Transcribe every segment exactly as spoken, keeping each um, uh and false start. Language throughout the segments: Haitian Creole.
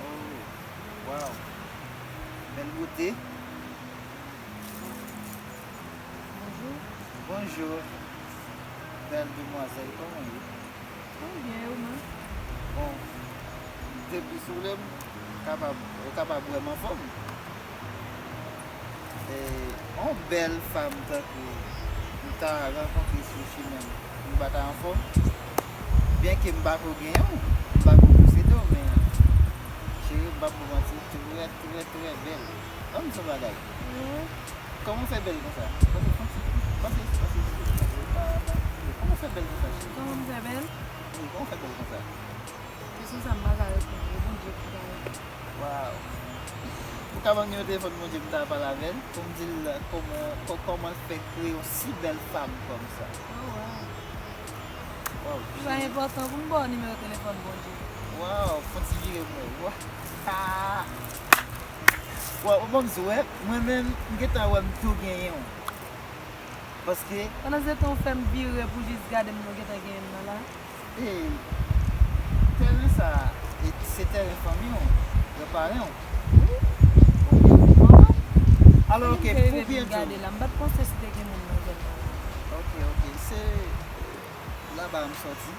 Oh, wow. Bèl bote. Bonjou. Bonjou. Bèl demwazèl, kòman w ye? Mwen byen, e ou menm? Bon, depi si w vle, m kapab, ou kapab wè m anfòm. E, yon bèl fanm tankou w, m ta rankontre sou chimen m, m pa ta anfòm? Byenke m pako genyen w, m pako posede w, men, cheri, m p ap ba w manti, trè, trè, trè bèl. Ban m di w yon bagay. Wi. Kòman w fè bèl konsa? Pase, pase, pase, pase, pase. Kòman w fè bèl konsa, cheri? Kòman m fè bèl? Wi, kòman w fè bèl konsa? Kesyon sa m pa ka reponn, e Bondye ki ka reponn. Waw. Ou ka ban m nimewo telefòn Bondye m ta pale avè l, pou m di l kòman, kò-, kòman l fè kreye yon si bèl fanm kòmsa. Oh, waw. Waw, li pa enpòtan pou m ba w nimewo telefòn Bondye. Waw, fon ti vire m wè. Waw. Waw, ou ban m di w, wè, mwen menm, m gentan wè m tou genyen w. Paske pandan se tan w fè m vire pou jis gade moun ou gentan genyen m nan la. E, tèren sa, e, se tèren fanmi w, granparen w. Wi. Alò, ok, pou byen di w. Gade la, m pa t panse si te gen moun nan zòn nan. Ok, ok, se laba m sòti.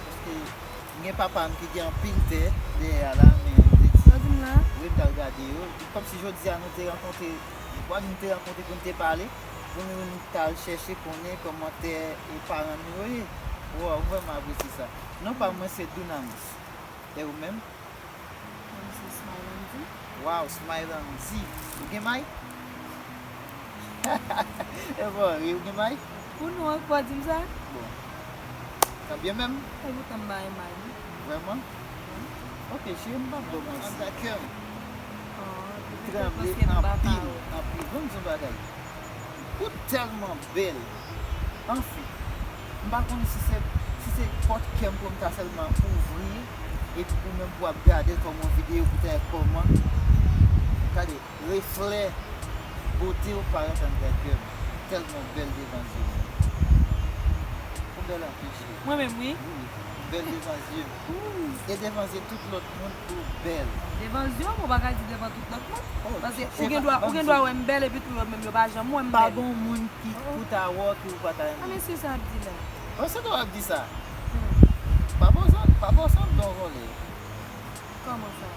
Paske m gen papa m ki gen anpil tè dèyè a la, men m te di, wi, m t al gade yo. Kòmsi jodi a nou te rankontre, m kwè nou te rankontre pou n te pale, pou nou t al chèche konnen kòman tè e paran nou yo ye. Waw, m vrèman apresye sa. Non pa m, mwen se Dunamis. E ou menm? Mwen se Smilandy. Waw, Smilandy. Ou gen may? E bon, e ou gen may? Ou non, ou pa di m sa? Bon. Tanbyen menm. E poutan m pa gen may, non. Vrèman? Wi. Ok, cheri, m p ap ba w manti. Anndan kè m. Oh, tranble anpil, anpil. Ban m di w yon bagay. Ou tèlman bèl. Anfen, m pa konnen si se, si se pòt kè m pou m ta sèlman ouvri, epi ou menm pou w ap gade l kòm yon videyo pou ta wè kòman. Gade, reflè bote w parèt anndan kè m. Tèlman bèl devan zye m. Ou bèl anpil, cheri. Mwen menm, wi. Wi, bèl devan zye m. E devan zye tout lòt moun, ou bèl. Devan zye w, ou pa ka di devan tout lòt moun. Oh, paske ou gen dwa, ou gen dwa wè m bèl epi tou yo menm yo pa janm wè m bèl. Pa gen moun ki pou ta wè w ki ou pa ta renmen. Ah, men se sa w ap di la. Oh, se ou w ap di sa. Hmm. Papa w sa, papa w sa ap ba w vòlè. Kòman sa?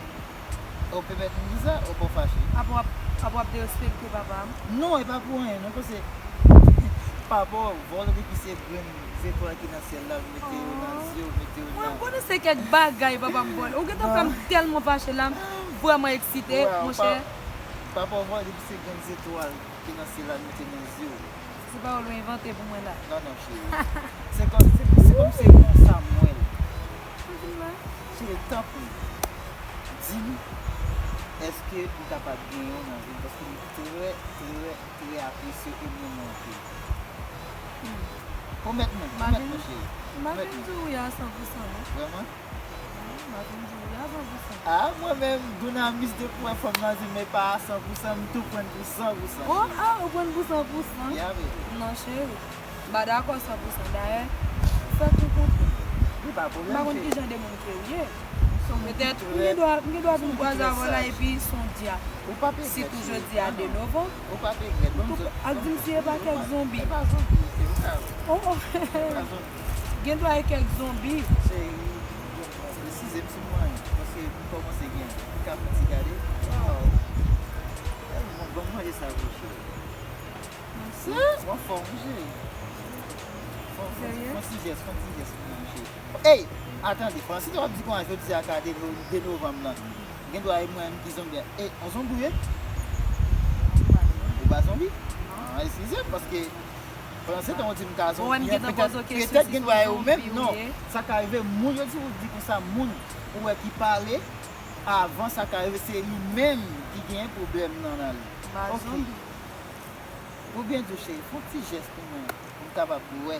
Ou pèmèt m di sa, ou pa w fache? Apa w ap, apa w ap derespekte papa m? Non, e pa pou anyen, non, paske papa w vòlè depi se grenn zetwal ki nan syèl la, l mete yo nan zye w, mete yo nan. Mwen konnen se kèk bagay papa m vòlè. Ou gentan fè m tèlman fache la, m vrèman eksite, monchè. Papa w vòlè depi se grenn zetwal ki nan syèl la, l mete nan zye w. Se pawòl ou envante pou mwen la. Non, non, cheri. Se kòm, se, se kòm se konsa m wè l. Cheri, tanpri. Di m, èske m kapab gen yon nan vi m? Paske m trè, trè, trè apresye e renmen anpil. Pwomèt mwen, pwomèt mwen, cheri. M pa vin di w wi a san pou san, non. Vrèman? M pa vin di w wi a san pou san. A, mwen menm, Dunamis, depi w wè fanm nan di m pa a san pou san, m tou pran l pou san pou san. Oh, a, ou pran l pou san pou san? Yeah, baby. Non, cheri. M pa dakò san pou san. Dayè, fè kou kontre. M pa konn ki jan de moun ke w ye. Petèt, m gen dwa, m gen dwa vin kwaze avè w la epi se yon dyab. Sitou jodi a de novanm. Ou pa regrèt, non? Ak di m si e pa kèk zonbi. E pa zonbi, se ou ka. Oh, oh. Gen dwa e kèk zonbi. Cheri, presize m si mwen, paske m kòmanse gen, m ka fè ti gade. Wow. Ban m manje sa, wi, cheri. Mèsi. Ou anfòm, wi, cheri. Fon, fon, fon ti jès, fon ti jès pou mwen, cheri. Ey! Atande, Fransita w ap di konsa jodi a ka de no-, de novanm lan. Gen dwa e mwen menm ki zonbi a. E, on zonbi w ye? Ou pa zonbi? Ah, eskize m, paske Fransita w di m ka zonbi a, petèt, petèt gen dwa e ou menm, non. Sa ka rive, moun yo di ou di konsa, moun ou wè ki pale, avan sa ka rive, se li menm ki genyen pwoblèm nan nan li. Ok. Ou byen di w, cheri, fè yon ti jès pou mwen, pou m kapab wè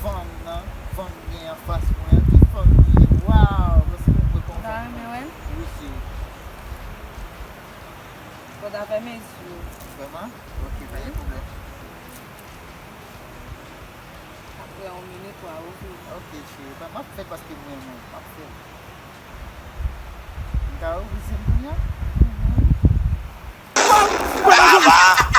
fanm nan, fanm gen anfas mwen an, ki fanm li ye. Waw, mèsi pou mwen konfòm. Ou ta renmen wè l? Wi, cheri. Fò w ta fèmen zye w. Vrèman? Ok, pa gen pwoblèm. Apre yon minit, w a ouvri. Ok, cheri, pa, m ap fè l paske m renmen w. M ap fè l. M ka ouvri zye m kounye a? Mhm. Baba!